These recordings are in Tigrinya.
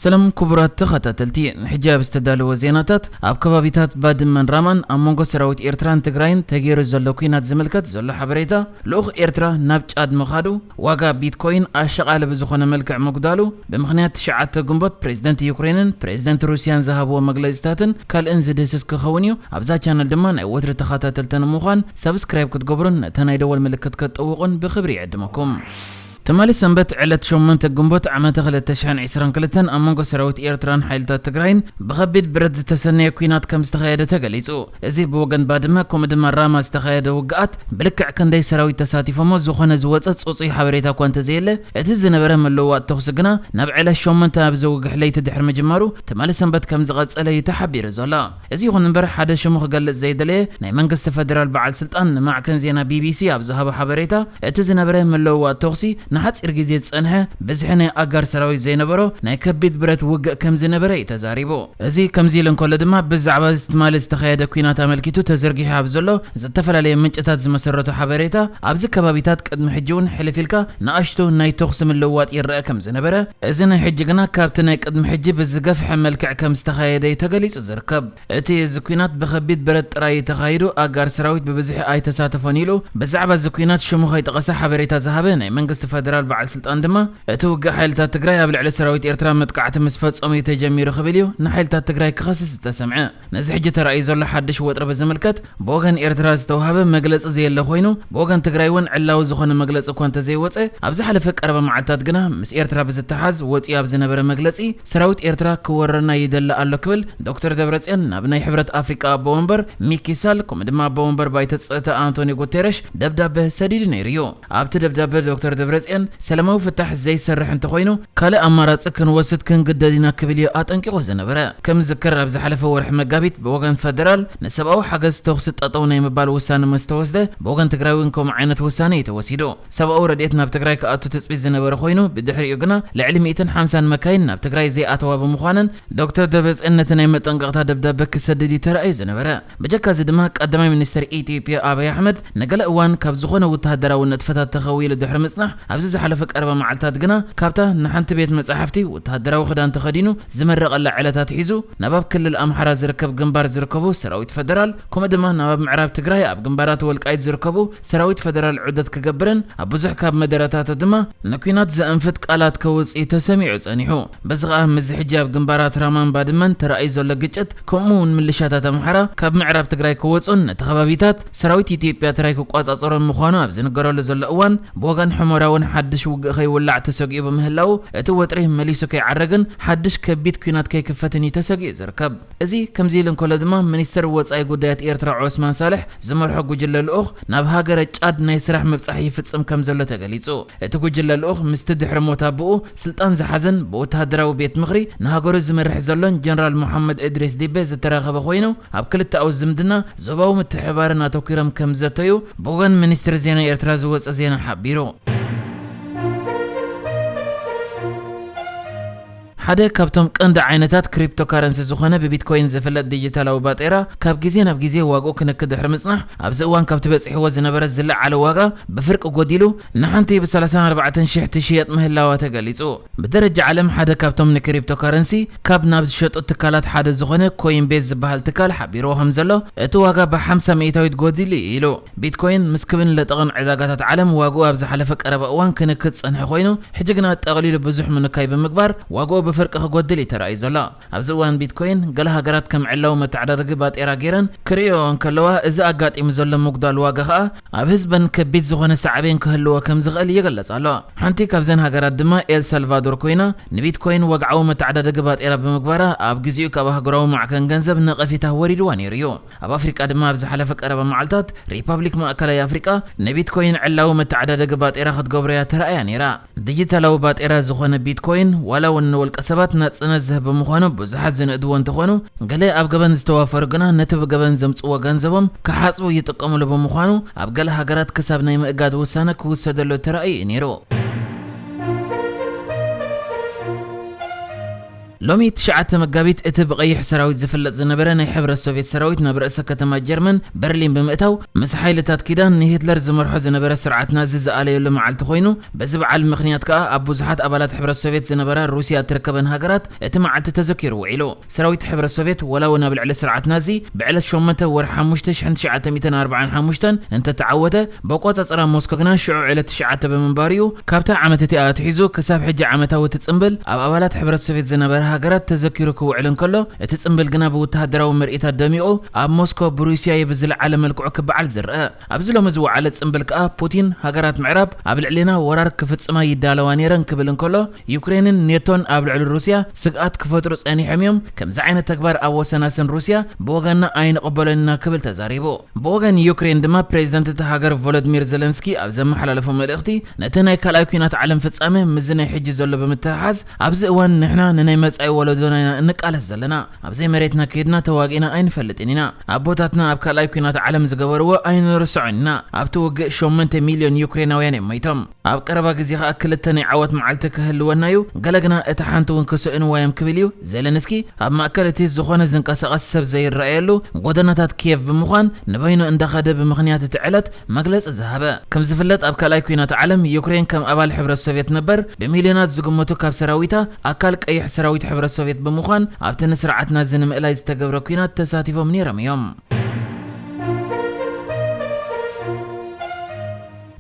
ሰላም ክቡራት ተኸታተልቲ፣ ንሕጂ ኣብ ዝተዳለወ ዜናታት፣ ኣብ ከባቢታት ባድመን ራማን ኣብ መንጎ ሰራዊት ኤርትራን ትግራይን ተገይሩ ዘሎ ኲናት ዝምልከት ዘሎ ሓበሬታ፣ ልኡኽ ኤርትራ ናብ ጫድ ምኻዱ፣ ዋጋ ቢትኮይን ኣሸቓሊ ብዝኾነ መልክዕ ምጉዳሉ፣ ብምኽንያት ትሽዓተ ግንቦት ፕሬዝደንት ዩክሬንን ፕሬዝደንት ሩስያን ዝሃብዎ መግለጺታትን ካልእን ዝድህስስ ክኸውን እዩ። ኣብዛ ቻነል ድማ ናይ ወትሪ ተኸታተልቲ ንምዃን ሳብስክራይብ ክትገብሩን ነታ ናይ ደወል ምልክት ክትጥውቑን ብኽብሪ ይዕድመኩም። ትማሊ ሰንበት ዕለት ሸሞንተ ግንቦት ዓመተ ክልተ ሽሕን ዕስራን ክልተን ኣብ መንጎ ሰራዊት ኤርትራን ሓይልታት ትግራይን ብኸቢድ ብረት ዝተሰነየ ኲናት ከም ዝተኻየደ ተገሊጹ። እዚ ብወገን ባድመ ከምኡ ድማ ራማ ዝተኻየደ ውግኣት ብልክዕ ክንደይ ሰራዊት ተሳቲፎሞ ዝኾነ ዝወጸ ጽጹይ ሓበሬታ እኳ እንተዘየለ፣ እቲ ዝነበረ ምልውዋጥ ተኹሲ ግና ናብ ዕለት ሸሞንተ ኣብ ዘውግሕ ለይቲ ድሕሪ ምጅማሩ ትማሊ ሰንበት ከም ዝቐጸለ እዩ ተሓቢሩ ዘሎ። እዚ ይኹን እምበር ሓደ ሽሙ ክገልጽ ዘይደለየ ናይ መንግስቲ ፈደራል በዓል ስልጣን ንማዕከን ዜና ቢቢሲ ኣብ ዝሃቦ ሓበሬታ፣ እቲ ዝነበረ ምልውዋጥ ተኹሲ ንሓጺር ግዜ ዝጸንሐ፣ ብዝሒ ናይ ኣጋር ሰራዊት ዘይነበሮ፣ ናይ ከቢድ ብረት ውግእ ከም ዝነበረ እዩ ተዛሪቡ። እዚ ከምዚ ኢሉ እንከሎ ድማ፣ ብዛዕባ እዚ ትማሊ ዝተኻየደ ኲናት ኣመልኪቱ ተዘርጊሑ ኣብ ዘሎ ዝተፈላለየ ምንጭታት ዝመሰረቶ ሓበሬታ፣ ኣብዚ ከባቢታት ቅድሚ ሕጂ እውን ሕልፍ ኢልካ ንኣሽቱ ናይ ተኹሲ ምልውዋጥ ይረአ ከም ዝነበረ፣ እዚ ናይ ሕጂ ግና ካብቲ ናይ ቅድሚ ሕጂ ብዝገፍሐ መልክዕ ከም ዝተኻየደ እዩ ተገሊጹ ዝርከብ። እቲ እዚ ኲናት ብኸቢድ ብረት ጥራይ እዩ ተኻይዱ፣ ኣጋር ሰራዊት ብብዝሒ ኣይተሳተፎን ኢሉ። ብዛዕባ እዚ ኲናት ሽሙ ከይጠቐሰ ሓበሬታ ዝሃበ ናይ መንግስቲ ፈደራል በዓል ስልጣን ድማ፣ እቲ ውግእ ሓይልታት ትግራይ ኣብ ልዕሊ ሰራዊት ኤርትራ መጥቃዕቲ ምስ ፈጸሙ እዩ ተጀሚሩ ክብል እዩ ንሓይልታት ትግራይ ክኸስስ ዝተሰምዐ። ነዚ ሕጂ ተራእዩ ዘሎ ሓድሽ ወጥሪ ብዝምልከት ብወገን ኤርትራ ዝተውሃበ መግለጺ ዘየለ ኮይኑ፣ ብወገን ትግራይ እውን ዕላዊ ዝኾነ መግለጺ እኳ እንተዘይወጸ፣ ኣብ ዝሓለፈ ቀረባ መዓልታት ግና ምስ ኤርትራ ብዝተሓዝ ወጺኡ ኣብ ዝነበረ መግለጺ፣ ሰራዊት ኤርትራ ክወረና ይደሊ ኣሎ ክብል ዶክተር ደብረጽዮን ናብ ናይ ሕብረት ኣፍሪቃ ኣቦ ወንበር ሚኪ ሳል፣ ከምኡ ድማ ኣቦ ወንበር ባይቶ ጸጥታ ኣንቶኒ ጉቴረሽ ደብዳበ ሰዲዱ ነይሩ እዩ። ኣብቲ ደብዳበ ዶክተር ደብረጽዮን ሰላማዊ ፍታሕ ዘይሰርሕ እንተኾይኑ፣ ካልእ ኣማራጺ ክንወስድ ክንግደድ ኢና ክብል እዩ ኣጠንቂቑ ዝነበረ። ከም ዝዝከር፣ ኣብ ዝሓለፈ ወርሒ መጋቢት ብወገን ፈደራል ንሰብኣዊ ሓገዝ ተኹሲ ጠጠው ናይ ምባል ውሳነ ምስ ተወስደ፣ ብወገን ትግራይ እውን ከምኡ ዓይነት ውሳነ እዩ ተወሲዱ። ሰብኣዊ ረድኤት ናብ ትግራይ ክኣቱ ትጽቢት ዝነበረ ኮይኑ፣ ብድሕሪኡ ግና ልዕሊ ሚእትን ሓምሳን መካይን ናብ ትግራይ ዘይኣተዋ ብምዃነን፣ ዶክተር ደብረጽዮን ነቲ ናይ መጠንቀቕታ ደብዳበ ክሰድድ እዩ ተራእዩ ዝነበረ። ብጀካ እዚ ድማ፣ ቀዳማይ ሚኒስትር ኢትዮጵያ ኣብይ ኣሕመድ ንገለ እዋን ካብ ዝኾነ ወተሃደራዊ ንጥፈታት ተኸዊሉ ድሕሪ ምጽናሕ፣ ኣብዚ ዝሓለፈ ቀረባ መዓልታት ግና ካብታ ንሓንቲ ቤት መጻሕፍቲ ወተሃደራዊ ክዳን ተኸዲኑ ዝመረቐላ ዕለት ኣትሒዙ፣ ናብ ኣብ ክልል ኣምሓራ ዝርከብ ግንባር ዝርከቡ ሰራዊት ፈደራል፣ ከምኡ ድማ ናብ ኣብ ምዕራብ ትግራይ ኣብ ግንባራት ወልቃይት ዝርከቡ ሰራዊት ፈደራል ዑደት ክገብርን ኣብ ብዙሕ ካብ መደረታቱ ድማ ንኲናት ዘእንፍት ቃላት ከውጽእ ተሰሚዑ ጸኒሑ። በዚ ኸኣ፣ ምስዚ ሕጂ ኣብ ግንባራት ራማን ባድመን ተራእዩ ዘሎ ግጭት፣ ከምኡ እውን ምልሻታት ኣምሓራ ካብ ምዕራብ ትግራይ ክወጹን ነቲ ከባቢታት ሰራዊት ኢትዮጵያ ትራይ ክቋጻጸሮን ምዃኑ ኣብ ዝንገረሉ ዘሎ እዋን፣ ብወገን ሑመራ እውን ሓድሽ ውግእ ከይውላዕ ተሰጊኡ ብምህላው፣ እቲ ወጥሪ መሊሱ ከይዓረግን ሓድሽ ከቢድ ኲናት ከይክፈትን እዩ ተሰጊኡ ዝርከብ። እዚ ከምዚ ኢሉ እንከሎ ድማ፣ ሚኒስትር ወጻኢ ጉዳያት ኤርትራ ዖስማን ሳልሕ ዝመርሖ ጉጅለ ልኡኽ ናብ ሃገረ ጫድ ናይ ስራሕ ምብጻሕ ይፍጽም ከም ዘሎ ተገሊጹ። እቲ ጉጅለ ልኡኽ ምስቲ ድሕሪ ሞት ኣቦኡ ስልጣን ዝሓዘን ብወተሃደራዊ ቤት ምኽሪ ንሃገሩ ዝመርሕ ዘሎን ጀነራል መሓመድ እድሪስ ዲቤ ዝተራኸበ ኮይኑ፣ ኣብ ክልተኣዊ ዝምድና ዞባዊ ምትሕብባርን ኣተኲሮም ከም ዘተዩ ብወገን ሚኒስትሪ ዜና ኤርትራ ዝወጸ ዜና ሓቢሩ። ሓደ ካብቶም ቀንዲ ዓይነታት ክሪፕቶካረንሲ ዝኾነ ብቢትኮይን ዝፍለጥ ዲጂታላዊ ባጤራ፣ ካብ ግዜ ናብ ግዜ ዋግኡ ክንክድ ድሕሪ ምጽናሕ፣ ኣብዚ እዋን ካብቲ በጺሕዎ ዝነበረ ዝለዓለ ዋጋ ብፍርቂ ጎዲሉ፣ ንሓንቲ ብ ሰላሳን ኣርባዕተን ሽሕ ትሽየጥ ምህላዋ ተገሊጹ። ብደረጃ ዓለም ሓደ ካብቶም ንክሪፕቶካረንሲ ካብ ናብ ዝሸጡ ትካላት ሓደ ዝኾነ ኮይንቤዝ ዝበሃል ትካል ሓቢርዎ ከም ዘሎ፣ እቲ ዋጋ ብ ሓምሳ ሚእታዊት ጎዲሉ እዩ ኢሉ። ቢትኮይን ምስ ክብን ለጠቕን ዕዳጋታት ዓለም ዋግኡ ኣብ ዝሓለፈ ቀረባ እዋን ክንክድ ዝጸንሐ ኮይኑ፣ ሕጂ ግና ጠቕሊሉ ብዙሕ ምንካይ ብምግባር ዋግኡ ብፍርቂ ክጎድል እዩ ተራእዩ ዘሎ። ኣብዚ እዋን ቢትኮይን ገለ ሃገራት ከም ዕላዊ መተዓዳደጊ ባጤራ ገይረን ክርእዮኦ እንከለዋ፣ እዚ ኣጋጢሙ ዘሎ ምጉዳል ዋጋ ኸኣ ኣብ ህዝበን ከቢድ ዝኾነ ሳዕቤን ክህልዎ ከም ዝኽእል ይግለጽ ኣሎ። ሓንቲ ካብዘን ሃገራት ድማ ኤል ሳልቫዶር ኮይና፣ ንቢትኮይን ወግዓዊ መተዓዳደጊ ባጤራ ብምግባራ ኣብ ግዜኡ ካብ ኣህጉራዊ ማዕከን ገንዘብ ነቐፌታ ወሪድዋ ነይሩ እዩ። ኣብ ኣፍሪቃ ድማ ኣብ ዝሓለፈ ቀረባ መዓልታት ሪፓብሊክ ማእከላይ ኣፍሪቃ ንቢትኮይን ዕላዊ መተዓዳደጊ ባጤራ ክትገብሮ እያ ተራእያ ነይራ። ዲጂታላዊ ባጤራ ዝኾነ ቢትኮይን ዋላ እውን ንውልቀ ሰባት ናጽነት ዝህብ ብምዃኑ ብዙሓት ዝንእድዎ እንተኾኑ፣ ገለ ኣብ ገበን ዝተዋፈሩ ግና ነቲ ብገበን ዘምጽእዎ ገንዘቦም ክሓጽቡ ይጥቀምሉ ብምዃኑ ኣብ ገለ ሃገራት ክሳብ ናይ ምእጋድ ውሳነ ክውሰደሉ ተራእዩ እዩ ነይሩ። ሎሚ ትሽዓተ መጋቢት እቲ ብቐይሕ ሰራዊት ዝፍለጥ ዝነበረ ናይ ሕብረት ሶቪየት ሰራዊት ናብ ርእሰ ከተማ ጀርመን በርሊን ብምእታው፣ ምስ ሓይልታት ኪዳን ንሂትለር ዝመርሖ ዝነበረ ስርዓት ናዚ ዝኣለየሉ መዓልቲ ኮይኑ፣ በዚ በዓል ምኽንያት ከኣ ኣብ ብዙሓት ኣባላት ሕብረት ሶቪየት ዝነበራ ሩስያ እትርከበን ሃገራት እቲ መዓልቲ ተዘኪሩ ውዒሉ። ሰራዊት ሕብረት ሶቪየት ወላ እውን ኣብ ልዕሊ ስርዓት ናዚ ብዕለት ሸሞንተ ወርሒ ሓሙሽተ ሽሕን ትሽዓተ ሚእትን ኣርባዓን ሓሙሽተን እንተተዓወተ፣ በቆጻጽራ ሞስኮ ግና ሽዑ ዕለት ትሽዓተ ብምንባሩ እዩ። ካብታ ዓመት እቲኣ ኣትሒዙ ክሳብ ሕጂ ዓመታዊ እቲ ጽምብል ኣብ ኣባላት ሕብረት ሶቪየት ዝነበረ ሃገራት ተዘኪሩ ክውዕል እንከሎ፣ እቲ ጽምብል ግና ብወተሃደራዊ ምርኢታት ደሚቑ ኣብ ሞስኮ ብሩስያ ብዝለዓለ መልክዑ ክበዓል ዝረአ። ኣብዚ ሎሚ ዝወዓለ ጽምብል ከኣ ፑቲን፣ ሃገራት ምዕራብ ኣብ ልዕሌና ወራር ክፍጽማ ይዳለዋ ነይረን ክብል እንከሎ፣ ዩክሬንን ኔቶን ኣብ ልዕሊ ሩስያ ስግኣት ክፈጥሩ ጸኒሖም እዮም። ከምዚ ዓይነት ተግባር ኣብ ወሰናስን ሩስያ ብወገንና ኣይንቕበሎን ኢና ክብል ተዛሪቡ። ብወገን ዩክሬን ድማ ፕሬዚደንት እታ ሃገር ቮሎዲሚር ዜለንስኪ ኣብ ዘመሓላለፎ መልእኽቲ፣ ነቲ ናይ ካልኣይ ኲናት ዓለም ፍጻመ ምስዚ ናይ ሕጂ ዘሎ ብምትሕሓዝ፣ ኣብዚ እዋን ንሕና ንናይ መጻኢ ወለዶና ኢና እንቃለስ ዘለና። ኣብ ዘይመሬትና ከይድና ተዋጊእና ኣይንፈልጥን ኢና። ኣቦታትና ኣብ ካልኣይ ኲናት ዓለም ዝገበርዎ ኣይንርስዖን ኢና። ኣብቲ ውግእ ሸሞንተ ሚልዮን ዩክሬናውያን እዮም ሞይቶም። ኣብ ቀረባ ግዜ ከኣ ክልተ ናይ ዓወት መዓልቲ ክህልወና እዩ፣ ገለ ግና እታ ሓንቲ እውን ክስእንዋ እዮም ክብል እዩ ዜለንስኪ ኣብ ማእከል እቲ ዝኾነ ዝንቀሳቐስ ሰብ ዘይረኣየሉ ጎደናታት ኪየቭ ብምዃን ንበይኑ እንዳኸደ ብምኽንያት እቲ ዕለት መግለጺ ዝሃበ። ከም ዝፍለጥ ኣብ ካልኣይ ኲናት ዓለም ዩክሬን ከም ኣባል ሕብረት ሶቪየት ነበር ብሚልዮናት ዝግመቱ ካብ ሰራዊታ ኣካል ቀይሕ ሰራዊት ሕብረት ሶቪየት ብምዃን ኣብቲ ንስርዓት ናዚ ንምእላይ ዝተገብረ ኲናት ተሳቲፎም ነይሮም እዮም።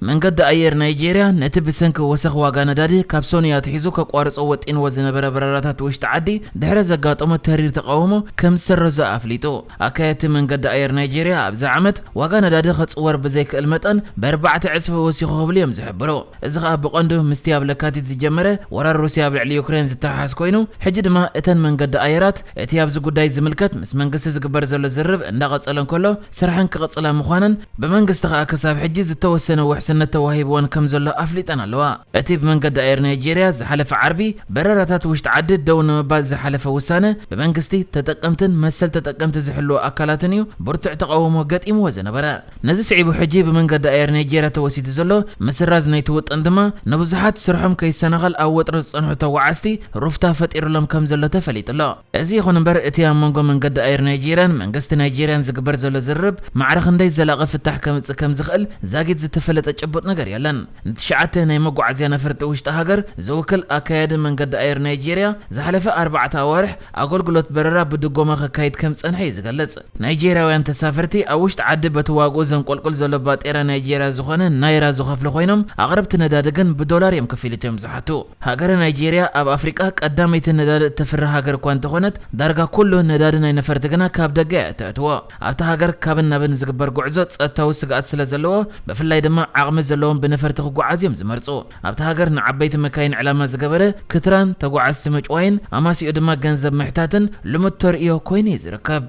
መንገዲ ኣየር ናይጄርያ ነቲ ብሰንኪ ወሰኽ ዋጋ ነዳዲ ካብ ሶኒ ኣትሒዙ ከቋርጾ ወጢንዎ ዝነበረ በረራታት ውሽጢ ዓዲ ድሕሪ ዘጋጠሞ ተሪር ተቃውሞ ከም ዝሰረዞ ኣፍሊጡ። ኣካየድቲ መንገዲ ኣየር ናይጄርያ ኣብዚ ዓመት ዋጋ ነዳዲ ከጽወር ብዘይክእል መጠን ብኣርባዕተ ዕጽፊ ወሲኹ ክብሉ እዮም ዝሕብሩ። እዚ ከኣ ብቐንዱ ምስቲ ኣብ ለካቲት ዝጀመረ ወራር ሩስያ ኣብ ልዕሊ ዩክሬን ዝተሓሓዝ ኮይኑ፣ ሕጂ ድማ እተን መንገዲ ኣየራት እቲ ኣብዚ ጉዳይ ዝምልከት ምስ መንግስቲ ዝግበር ዘሎ ዝርርብ እንዳቐጸለ እንከሎ፣ ስርሐን ክቕጽላ ምዃነን ብመንግስቲ ከኣ ክሳብ ሕጂ ዝተወሰነ ውሕስነት ተዋሂብወን ከም ዘሎ ኣፍሊጠን ኣለዋ። እቲ ብመንገዲ ኣየር ናይጄርያ ዝሓለፈ ዓርቢ በረራታት ውሽጢ ዓዲ ደው ንምባል ዝሓለፈ ውሳነ ብመንግስቲ፣ ተጠቀምትን መሰል ተጠቀምቲ ዝሕልዎ ኣካላትን እዩ ብርቱዕ ተቃውሞ ገጢምዎ ዝነበረ። ነዚ ስዒቡ ሕጂ ብመንገዲ ኣየር ናይጄርያ ተወሲዱ ዘሎ ምስራዝ ናይቲ ውጥን ድማ ንብዙሓት ስርሖም ከይሰናኸል ኣብ ወጥሪ ዝጸንሑ ተጓዓዝቲ ሩፍታ ፈጢሩሎም ከም ዘሎ ተፈሊጡ ኣሎ። እዚ ይኹን እምበር፣ እቲ ኣብ መንጎ መንገዲ ኣየር ናይጄርያን መንግስቲ ናይጄርያን ዝግበር ዘሎ ዝርርብ ማዕረ ክንደይ ዘላቒ ፍታሕ ከምጽእ ከም ዝኽእል ዛጊት ዝተፈለጠ ጭቡጥ ነገር የለን። ንትሽዓተ ናይ መጓዓዝያ ነፈርቲ ውሽጢ ሃገር ዝውክል ኣካያዲ መንገዲ ኣየር ናይጄርያ ዝሓለፈ ኣርባዕተ ኣዋርሕ ኣገልግሎት በረራ ብድጎማ ከካይድ ከም ዝጸንሐ እዩ ዝገልጽ። ናይጄርያውያን ተሳፈርቲ ኣብ ውሽጢ ዓዲ በቲ ዋግኡ ዘንቆልቁል ዘሎ ባጤራ ናይጄርያ ዝኾነ ናይራ ዝኸፍሉ ኮይኖም፣ ኣቕረብቲ ነዳዲ ግን ብዶላር እዮም ክፍሊት እዮም ዝሓቱ። ሃገረ ናይጄርያ ኣብ ኣፍሪቃ ቀዳመይቲ ነዳዲ እተፍሪ ሃገር እኳ እንተኾነት፣ ዳርጋ ኩሉ ነዳዲ ናይ ነፈርቲ ግና ካብ ደገ እያ እተእትዎ። ኣብታ ሃገር ካብን ናብን ዝግበር ጉዕዞ ጸጥታዊ ስግኣት ስለ ዘለዎ፣ ብፍላይ ድማ ዓቕሚ ዘለዎም ብነፈርቲ ክጓዓዙ እዮም ዝመርጹ። ኣብታ ሃገር ንዓበይቲ መካይን ዕላማ ዝገበረ ክትራን፣ ተጓዓዝቲ ምጭዋይን ኣማሲኡ ድማ ገንዘብ ምሕታትን ልሙድ ተርእዮ ኮይኑ እዩ ዝርከብ።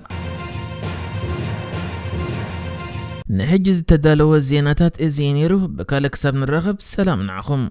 ንሕጂ ዝተዳለወ ዜናታት እዚ እዩ ነይሩ። ብካልእ ክሳብ ንራኸብ ሰላም ንዓኹም።